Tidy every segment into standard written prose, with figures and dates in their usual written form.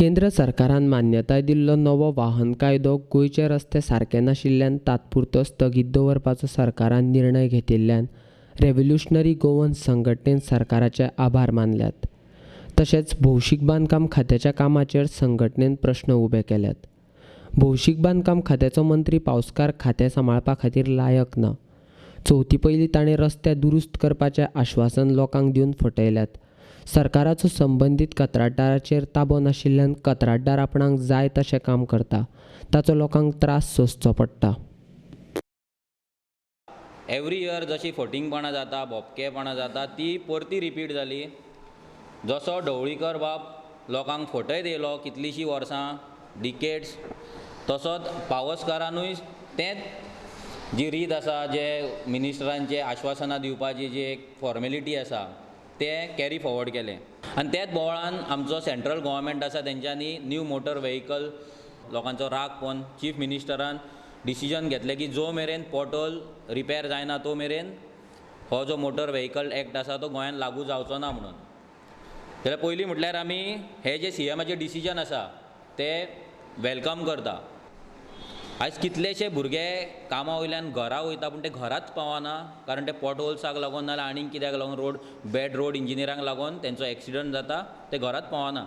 केंद्र सरकारान मान्यताय दिल्लो नवो वाहन कायदो गोंयचे रस्ते सारके नाशिल्ल्यान तात्पुरतो स्थगीत दवरपाचो सरकारान निर्णय घेतिल्ल्यान रेव्होल्युशनरी गोवन संघटनेन सरकाराचे आभार मानल्यात. तशेंच भौशीक बांदकाम खात्याच्या कामाचेर संघटनेन प्रश्न उबे केल्यात. भौशीक बांदकाम खात्याचो मंत्री पावसकार खातें सांबाळपा खातीर लायक ना. चवथी पयलीं ताणें रस्ते दुरुस्त करपाचें आश्वासन लोकांक दिवन फटयल्यात. सरकाराचो संबंदीत कंत्राटदाराचेर ताबो नाशिल्ल्यान कंत्राटदार आपणाक जाय तशें काम करता, ताचो लोकांक त्रास सोंसचो पडटा. एवरी इयर जशी फटींगपणां जाता, भोपकेपणां जाता, ती परती रिपीट जाली. जसो ढवळीकर बाब लोकांक फटयत येयलो कितलींशीं वर्सां, डिकेड्स, तसोच पावसकारानूय तेंच जी रीत आसा, जे मिनिस्टरांचे आश्वासनां दिवपाची जी एक फॉर्मेलिटी आसा, तें कॅरी फॉवर्ड केलें. आनी त्याच बोवाळान आमचो सेंट्रल गव्हर्मेंट आसा तेंच्यांनी न्यू मोटर व्हेकल लोकांचो राग पळोवन चीफ मिनिस्टरान डिसिजन घेतलें की जो मेरेन पोर्टल रिपेर जायना तो मेरेन हो जो मोटर व्हेकल एक्ट आसा तो गोंयांत लागू जावचो ना म्हणून. जाल्यार पयलीं म्हटल्यार आमी हे जे सीएमाचें डिसिजन आसा ते welcome करता. आयज कितलेशे भुरगे कामा वयल्यान घरा वयता पूण ते घराच पावना, कारण ते पोटहोल्साक लागून नाजाल्यार आनीक कित्याक लागून रोड बॅड रोड इंजिनियरांक लागून तेंचो एक्सिडंट जाता, ते घराच पावना.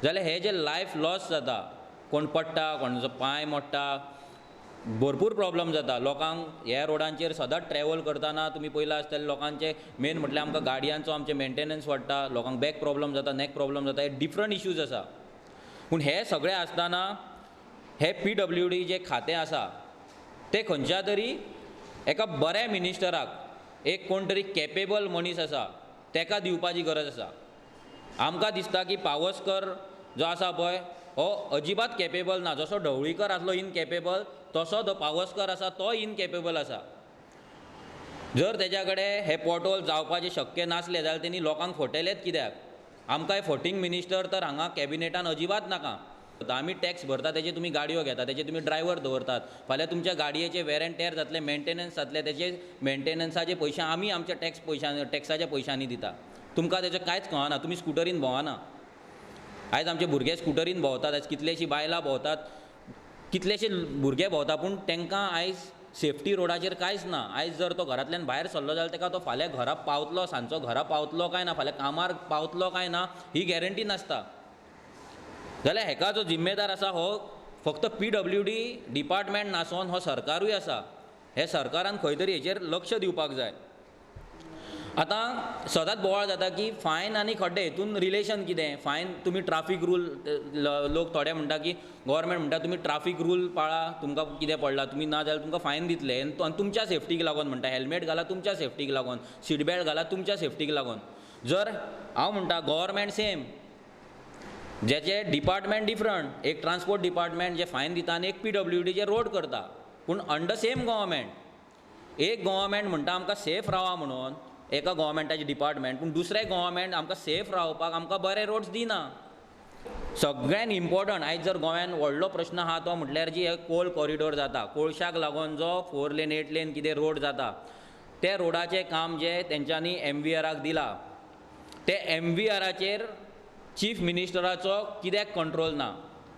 जाल्यार हे जे लायफ लॉस जाता, कोण पडटा, कोणाचो पांय मोडटा, भरपूर प्रॉब्लम जाता लोकांक. ह्या रोडांचेर सदांच ट्रॅवल करतना तुमी पळयलां आसतलें, लोकांचे मेन म्हटल्यार आमकां गाडयांचो आमचे मेन्टेनन्स वाडटा, लोकांक बॅक प्रॉब्लम जाता, नॅक प्रॉब्लम जाता, हे डिफरंट इश्यूज आसा. पूण हे सगळे आसतना हे PWD जे खातें आसा तें खंयच्या तरी एका बऱ्या मिनिस्टराक, एक कोण तरी कॅपेबल मनीस आसा तेका दिवपाची गरज आसा. आमकां दिसता की पावसकर जो आसा पळय हो अजिबात कॅपेबल ना. जसो ढवळीकर आसलो इनकॅपेबल, तसो तो पावसकर आसा तो इनकॅपेबल आसा. जर तेज्या कडेन हे पोर्टहोल जावपाचें शक्य नासलें जाल्यार तेणी लोकांक फटयलेंच कित्याक? आमकां फटींग मिनिस्टर तर हांगा कॅबिनेटान अजिबात नाका. आमी टॅक्स भरता तेजे तुमी गाडयो घेता, तेजे तुमी ड्रायव्हर दवरतात, फाल्यां तुमच्या गाडयेचे वेर एंड टेर जातले, मेंटेनन्स जातले, तेजे मेंटेनन्साचे पयशे आमी आमच्या टॅक्स पयशांनी, टॅक्साच्या पयशांनी दिता. तुमकां तेजें कांयच कळना, तुमी स्कुटरीन भोंवना. आयज आमचे भुरगे स्कुटरीन भोंवतात, आयज कितलेशीं बायलां भोंवतात, कितलेशे भुरगे भोंवता, पूण तांकां आयज सेफ्टी रोडाचेर कांयच ना. आयज जर तो घरांतल्यान भायर सरलो जाल्यार ताका तो फाल्यां घरा पावतलो, सांजचो घरा पावतलो काय ना, फाल्यां कामार पावतलो काय ना, ही गॅरंटी नासता. जाल्यार हेका जो जिम्मेदार आसा हो फक्त PWD department नासोन हो सरकारूय आसा. हे सरकारान खंय तरी हेचेर लक्ष दिवपाक जाय. आतां सदांच बोवाळ जाता की फायन आनी खड्डे हेतून रिलेशन कितें? फायन तुमी ट्राफीक रूल, लोक थोडे म्हणटा की गव्हर्मेंट म्हणटा तुमी ट्राफीक रूल पाळा, तुमकां कितें पडलां, तुमी ना जाल्यार तुमकां फायन दितले. आनी तुमच्या सेफ्टीक लागून म्हणटा, हेल्मेट घाला तुमच्या सेफ्टीक लागून, सीट बेल्ट घाला तुमच्या सेफ्टीक लागून. जर हांव म्हणटा गव्हर्मेंट सेम, जेचे डिपार्टमेंट डिफरंट, एक ट्रान्सपोर्ट डिपार्टमेंट जे फायन दिता आनी एक PWD जे रोड करता, पूण अंडर सेम गव्हर्मेंट. एक गव्हर्मेंट म्हणटा आमकां सेफ रावा म्हणून एका गव्हर्मेंटाचें डिपार्टमेंट, पूण दुसरें गव्हर्मेंट आमकां सेफ रावपाक आमकां बरे रोड्स दिना. सगळ्यान इम्पोर्टंट आयज जर गोंयांत व्हडलो प्रश्न आहा तो म्हटल्यार जी कोल कॉरिडोर जाता, कोळशाक लागून जो 4 लेन 8 लेन कितें रोड जाता, ते रोडाचें काम जें तेंच्यांनी MVRाक दिलां, ते MVRाचेर चीफ मिनिस्टराचो कित्याक कंट्रोल ना,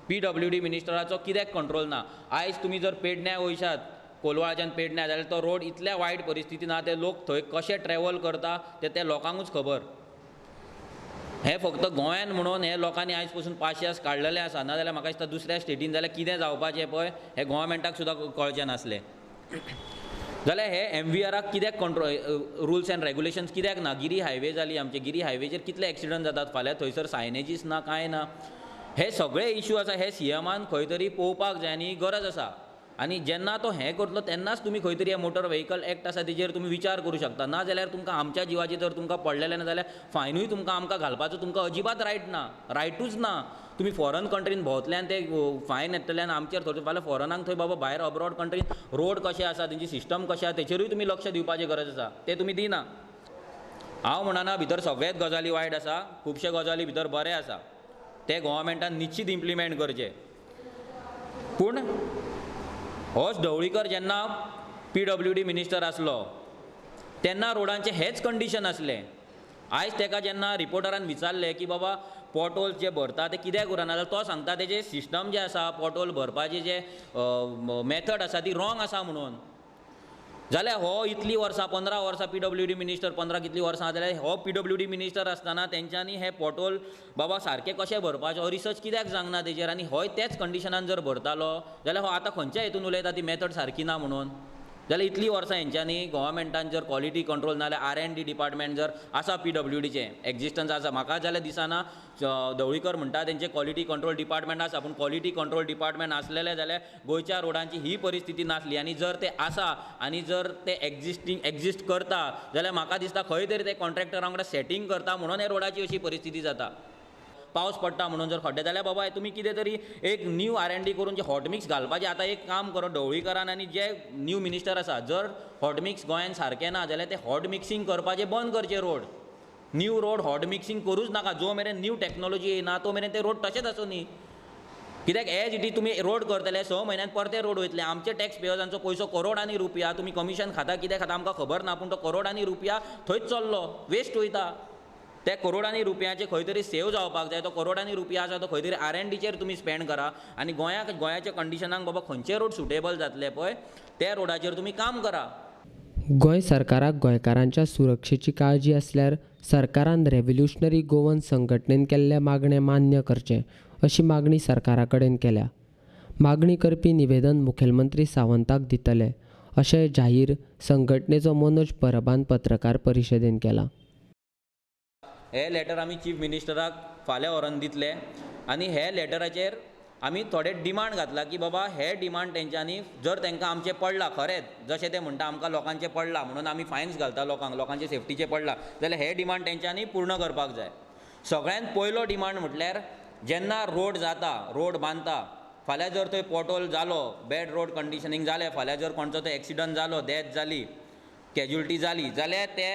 PWD मिनिस्टराचो कित्याक कंट्रोल ना? आयज तुमी जर पेडण्यां वयशात, कोलवाळच्यान पेडण्यां, जाल्यार तो रोड इतल्या वायट परिस्थितीन आहा, ते लोक थंय कशे ट्रॅवल करता ते त्या लोकांकूच खबर. हें फक्त गोंयान म्हणून हे लोकांनी आयज पसून पाशियेस काडलेलें आसा, ना जाल्यार म्हाका दिसता दुसऱ्या स्टेटीन जाल्यार कितें जावपाचें पळय हें गव्हर्मेंटाक सुद्दां कळचें नासलें. जाल्यार हे MVRाक कित्याक कंट्रोल, रुल्स एंड रेगुलेशन्स कित्याक ना? गिरी हायवे जाली आमचे, गिरी हायवेचेर कितले एक्सिडंट जातात, फाल्यां थंयसर सायनेजीस ना, कांय ना. हे सगळे इश्यू आसा, हे सीएमान खंय तरी पळोवपाक जाय आनी गरज आसा. आनी जेन्ना तो हें करतलो तेन्नाच तुमी खंय तरी हे मोटर व्हेकल एक्ट आसा तेजेर तुमी विचार करूं शकता. ना जाल्यार तुमकां आमच्या जिवाची जर तुमकां पडलेलें ना जाल्यार फायनूय तुमकां आमकां घालपाचो तुमकां अजिबात रायट ना, रायटूच ना. तुमी फॉरन कंट्रीन भोंवतले आनी ते फायन येतले आनी आमचेर थोडे फाल्यां फॉरनाक थंय बाबा भायर अब्रॉड कंट्रीन रोड कशे आसा, तेंची सिस्टम कशें आसा, तेचेरूय तुमी लक्ष दिवपाची गरज आसा, तें तुमी दिना. हांव म्हणना भितर सगळेच गजाली वायट आसा, खुबशे गजाली भितर बरें आसा, ते गव्हर्मेंटान निश्चीत इम्प्लिमेंट करचे. पूण होच ढवळीकर जेन्ना PWD minister आसलो तेन्ना रोडांचें हेंच कंडिशन आसलें. आयज तेका जेन्ना रिपोर्टरान विचारलें की बाबा पोटहोल जे भरता ते कित्याक उरना जाल्यार तो सांगता तेजें सिस्टम जें आसा, पोटहोल भरपाचें जें मॅथड आसा ती रोंग आसा म्हणून. जाल्यार हो इतलीं वर्सां, 15 वर्सां पीडब्ल्यूडी मिनिस्टर, 15 कितलीं वर्सां जाल्यार हो पीडब्ल्यूडी मिनिस्टर आसतना तेंच्यांनी हे पोटहोल बाबा सारकें कशें भरपाचें हो रिसर्च कित्याक जावंक ना तेजेर, आनी होय तेच कंडिशनान जर भरतालो जाल्यार हो आतां खंयच्या हितून उलयता ती मॅथड सारकी ना म्हणून. जाल्यार इतलीं वर्सां हेंच्यांनी गोवोरमेंटान जर क्वॉलिटी कंट्रोल ना जाल्यार आर&डी डिपार्टमेंट जर आसा पीडब्ल्यूडीचें एक्जिस्टन्स आसा, म्हाका जाल्यार दिसना ढवळीकर म्हणटा तेंचें क्वॉलिटी कंट्रोल डिपार्टमेंट आसा, पूण क्वॉलिटी कंट्रोल डिपार्टमेंट आसलेलें जाल्यार गोंयच्या रोडांची ही परिस्थिती नासली. आनी जर ते आसा आनी जर ते एक्जिस्ट करता जाल्यार म्हाका दिसता खंय तरी ते कॉन्ट्रॅक्टरा वांगडा सेटींग करता म्हणून हे रोडाची अशी परिस्थिती जाता. पावस पडटा म्हणून जर खड्डे जाल्यार बाबा तुमी कितें तरी एक न्यू आर&डी करून जे हॉटमिक्स घालपाचें. आतां एक काम करो ढवळीकरान आनी जे न्यू मिनिस्टर आसा, जर हॉटमिक्स गोंयान सारकें ना जाल्यार ते हॉट मिक्सिंग करपाचें बंद करचें. Road new road hot mixing करूच नाका, जो मेरेन न्यू टॅक्नोलॉजी येना तो मेरेन ते रोड तशेंच आसूं न्ही. कित्याक एज it is तुमी रोड करतले 6 म्हयन्यान परते रोड वयतले, आमचे टॅक्स पेयर्सांचो पयसो करोडांनी रुपया, तुमी कमिशन खाता कितें खाता आमकां खबर ना, पूण तो करोडांनी रुपया थंयच चल्लो, वेस्ट वयता. ते करोडांनी रुपयाचे खंय तरी सेव जावपाक जाय, तो करोडांनी रुपया आसा तो खंय तरी आर&डीचेर तुमी स्पेंड करा आनी गोंयाच्या कंडिशनाक बाबा खंयचे रोड सुटेबल जातले पळय त्या रोडाचेर तुमी काम करा. गोंय सरकाराक गोंयकारांच्या सुरक्षेची काळजी आसल्यार सरकारान रेव्होल्युशनरी गोवन संघटनेन केल्ले मागणे मान्य करचें अशी मागणी सरकारा कडेन केल्या. मागणी करपी निवेदन मुखेलमंत्री सावंताक दितले अशें जाहीर संघटनेचो मनोज परबान पत्रकार परिशदेन केलां. हे लेटर आमी चीफ मिनिस्टराक फाल्यां व्हरोन दितले आनी हे लेटराचेर आमी थोडे डिमांड घातला की बाबा हे डिमांड तेंच्यांनी जर तांकां आमचें पडलां खरेंच जशें ते म्हणटा आमकां लोकांचें पडलां म्हणून आमी फायन्स घालता लोकांक, लोकांचे सेफ्टीचें पडलां जाल्यार हे डिमांड तेंच्यांनी पूर्ण करपाक जाय. सगळ्यांत पयलो डिमांड म्हटल्यार जेन्ना रोड जाता, रोड बांदता, फाल्यां जर थंय पोटहोल जालो, बॅड रोड कंडिशनींग जालें, फाल्यां जर कोणचो थंय एक्सिडंट जालो, डेथ जाली, कॅज्युअलिटी जाली जाल्यार ते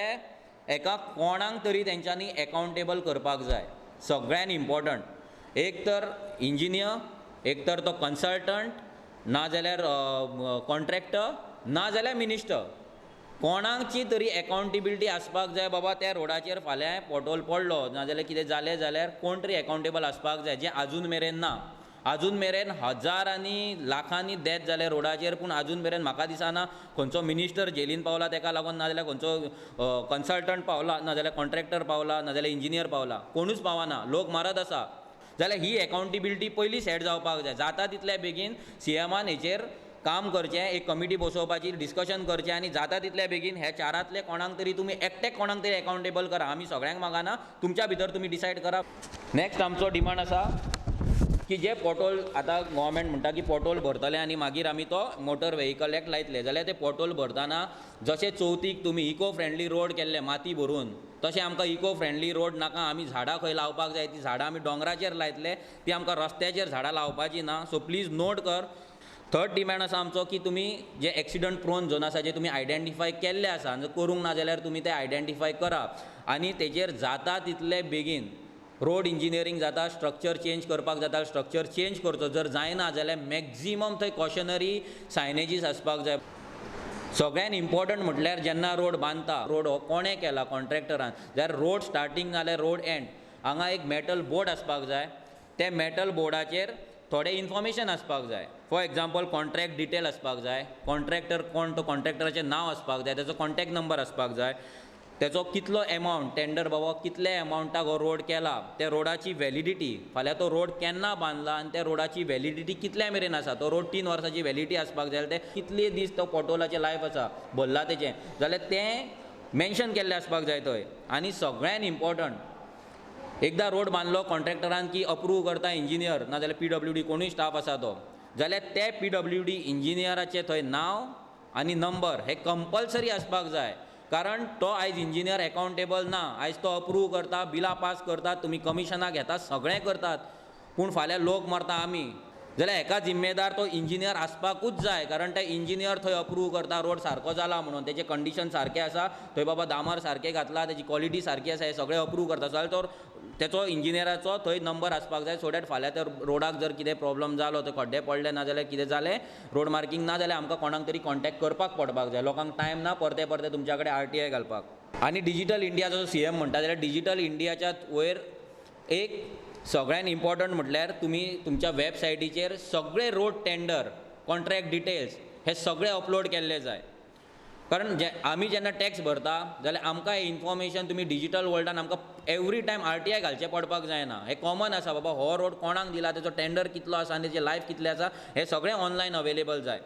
एका कोणाक तरी तेंच्यांनी एकाउंटेबल करपाक जाय. सगळ्यान इम्पॉर्टंट एक तर इंजिनियर, एक तर तो कन्सल्टंट, ना जाल्यार कॉन्ट्रॅक्टर, ना जाल्यार मिनिस्टर, कोणाची तरी एकाउंटेबिलिटी आसपाक जाय. बाबा त्या रोडाचेर फाल्यां पोटहोल पडलो ना जाल्यार कितें जालें जाल्यार कोण तरी एकाउंटेबल आसपाक जाय, जें आजून मेरेन ना. आजून मेरेन हजारांनी लाखांनी डेथ जाले रोडाचेर, पूण आजून मेरेन म्हाका दिसना खंयचो मिनिस्टर जेलीन पावला तेका लागून, ना जाल्यार खंयचो कन्सल्टंट पावला, ना जाल्यार कॉन्ट्रॅक्टर पावला, ना जाल्यार इंजिनियर पावला, कोणूच पावना, लोक मारत आसा. जाल्यार ही एकाउंटेबिलिटी पयलीं सेट जावपाक जाय. जाता तितल्या बेगीन सीएमान हेचेर काम करचें, एक कमिटी बसोवपाची, डिस्कशन करचें आनी जाता तितल्या बेगीन ह्या चारांतले कोणाक तरी तुमी एकटेक कोणाक तरी एकाउंटेबल करा. आमी सगळ्यांक मागना, तुमच्या भितर तुमी डिसायड करा. नेक्स्ट आमचो डिमांड आसा की जे पोटहोल आतां गोवोरमेंट म्हणटा की पोटहोल भरतले आनी मागीर आमी तो मोटर व्हेकल एक्ट लायतले, जाल्यार ते पोटहोल भरतना जशें चवथीक तुमी इको फ्रेंडली रोड केल्ले माती भरून, तशें आमकां इको फ्रेंडली रोड नाका. आमी झाडां खंय लावपाक जाय ती झाडां आमी दोंगराचेर लायतले, ती आमकां रस्त्याचेर झाडां लावपाची ना. सो प्लीज नोट कर. थर्ड डिमांड आसा आमचो की तुमी जे एक्सिडंट प्रोन झोन आसा जे तुमी आयडेंटिफाय केल्ले आसा, करूंक ना जाल्यार तुमी ते आयडेंटिफाय करा आनी तेजेर जाता तितले बेगीन रोड इंजिनियरींग जाता, स्ट्रक्चर चेंज करपाक जाता, स्ट्रक्चर चेंज करचो. जर जायना जाल्यार मॅक्झिमम थंय कॉशनरी सायनेजीस आसपाक जाय. सगळ्यान इम्पॉर्टंट म्हटल्यार जेन्ना रोड बांदता, रोड हो कोणें केला कॉन्ट्रॅक्टरान, जाल्यार रोड स्टार्टींग नाल्यार रोड एंड हांगा एक मेटल बोर्ड आसपाक जाय. ते मेटल बोर्डाचेर थोडें इन्फॉर्मेशन आसपाक जाय. फॉर एग्जाम्पल कॉन्ट्रॅक्ट डिटेल आसपाक जाय, कॉन्ट्रॅक्टर कोण तो कॉन्ट्रॅक्टराचें नांव आसपाक जाय, तेचो कॉन्टॅक्ट नंबर आसपाक जाय, तेचो कितलो एमावंट टेंडर बाबा कितले एमावंटाक हो रोड केला, त्या रोडाची व्हॅलिडिटी, फाल्यां तो रोड केन्ना बांदला आनी त्या रोडाची व्हॅलिडिटी कितल्या मेरेन आसा, तो रोड 3 वर्सांची व्हॅलिडिटी आसपाक जाय, ते कितले दीस तो पोटहोलाचें लायफ आसा भरला तेचें, जाल्यार तें मेन्शन केल्लें आसपाक जाय थंय. आनी सगळ्यान इम्पॉर्टंट, एकदां रोड बांदलो कॉन्ट्रॅक्टरान की अप्रूव करता इंजिनियर ना जाल्यार पीडब्ल्यूडी कोणूय स्टाफ आसा तो, जाल्यार ते पीडब्ल्यूडी इंजिनियराचें थंय नांव आनी नंबर हे कंपल्सरी आसपाक जाय. कारण तो आयज इंजिनियर एकाउंटेबल ना, आयज तो अप्रूव करता, बिलां पास करता, तुमी कमिशनां घेता, सगळें करतात, पूण फाल्यां लोक मरता आमी, जाल्यार हेका जिम्मेदार तो इंजिनियर आसपाकूच जाय. कारण ते इंजिनियर थंय अप्रूव करता रोड सारको जाला म्हणून, तेजें कंडिशन सारकें आसा, थंय बाबा डामर सारकें घातला, तेजी क्वॉलिटी सारकी आसा, हें सगळें अप्रूव करता, जाल्यार तो तेचो इंजिनियराचो थंय नंबर आसपाक जाय. सो that फाल्यां त्या रोडाक जर कितें प्रॉब्लम जालो, थंय खड्डे पडले ना जाल्यार कितें जालें, रोड मार्कींग ना जाल्यार आमकां कोणाक तरी कॉन्टेक्ट करपाक पडपाक जाय. लोकांक टायम ना परते परते तुमच्या कडेन आरटीआय घालपाक. आनी डिजीटल इंडिया जो सीएम म्हणटा जाल्यार डिजीटल इंडियाच्या वयर एक सगळ्यान इम्पॉर्टंट म्हटल्यार तुमी तुमच्या वेबसायटीचेर सगळे रोड टेंडर, कॉन्ट्रॅक्ट डिटेल्स हे सगळे अपलोड केल्ले जाय. कारण जे आमी जेन्ना टॅक्स भरता जाल्यार आमकां हें इन्फॉर्मेशन तुमी डिजीटल वर्ल्डान आमकां एवरी टायम आरटीआय घालचें पडपाक जायना. हें कॉमन आसा, बाबा हो रोड कोणाक दिला, तेचो टेंडर कितलो आसा आनी तेजें लायफ कितलें आसा, हें सगळें ऑनलायन अवेलेबल जाय.